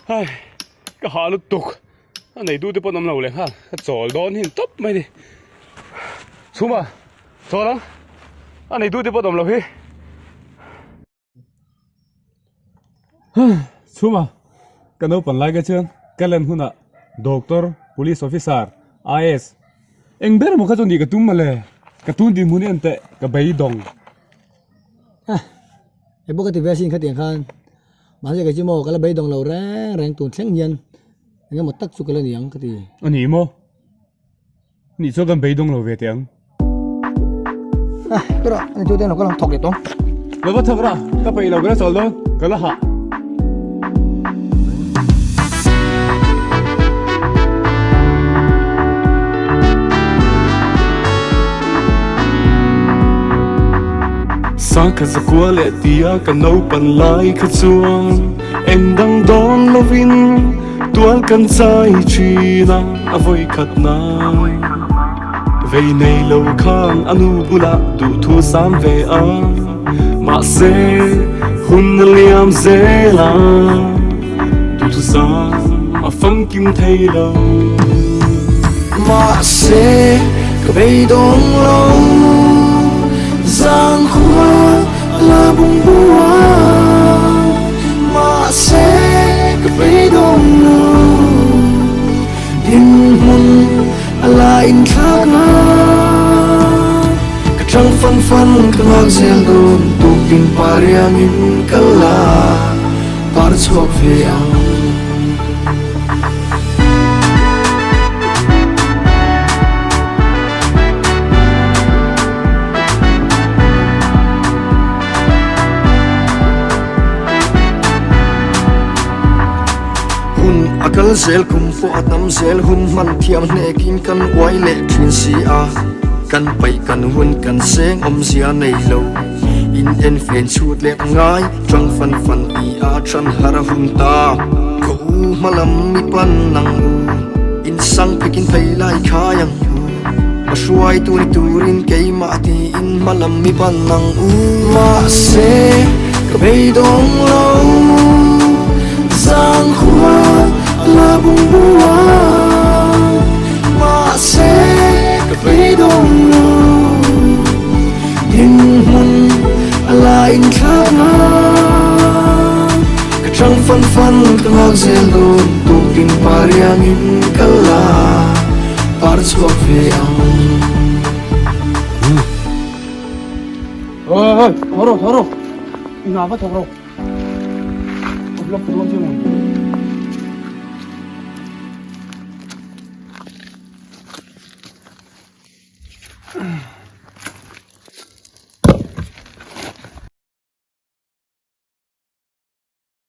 Hai ka hah lutuk a nei tu te pawh an awm lo leh nghal ka chawl dawn hi tawp mai ni chhuma chawl ang a nei tu te pawh an awm lo hi. Chhuma ka naupang lai ka chuan ka lan hunah doctor police officer IAS eng ber emaw kha chu nih ka tum mawle ka tun dinhmun hi en teh ka beidawng. Hei bawk ka ti ve asin khatiang khan mahse kei chu maw ka la beidawng lo reng reng tun thleng hian eng emaw tak chu ka la ni ang ka ti. A ni maw? Nih chuan kan beidawng lo ve teh ang. Ah, tura, ani chu te lo ka lang thawk leh tawng. Lo va thawk ra, ka peih lo ka la chawl dawn, ka la hah. Sangkhat zakua leh tia ka naupan lai kha chuan eng dang dawn lovin Tual kan chai thin a, a vawi khat nan. Vei nei lo khan a nu bulah duhthu sam ve a, mahse hun a liam zel a, duhthu sam a famkim thei lo. Mahse ka beidawng lo, zangkhua a la bung bung a. Mahse ka beidawng lo, dinhmun a la inthlak a. Ka tang fan fan ka nghak zel dawn, tuktin par iangin ka la par chhuak ve ang. Hun a kal zel kum pawh a tam zel hun hman thiam hnekin kan uai leh thin si a, kan paih kan hun kan seng awmzia nei lo in en fen chhut leh ngai tang fan fan ti a than har a hun ta khaw u hma lam mi pan ang u in sang phekin phei lai khai ang u. A hruaitu ni turin keimah tiin hma lam mi pan ang u. Mahse ka beidawng lo, zangkhua a la bung bung a. Mahse ka beidawng lo, dinhmun a la inthlak a. Ka chang fan fan ka nghak zel dawn, tuktin par iangin ka la. Par chhuak ve ang. Oi oi, tho rawh tho rawh. I ngah va thawk rawh. Ka vlog dawn che maw.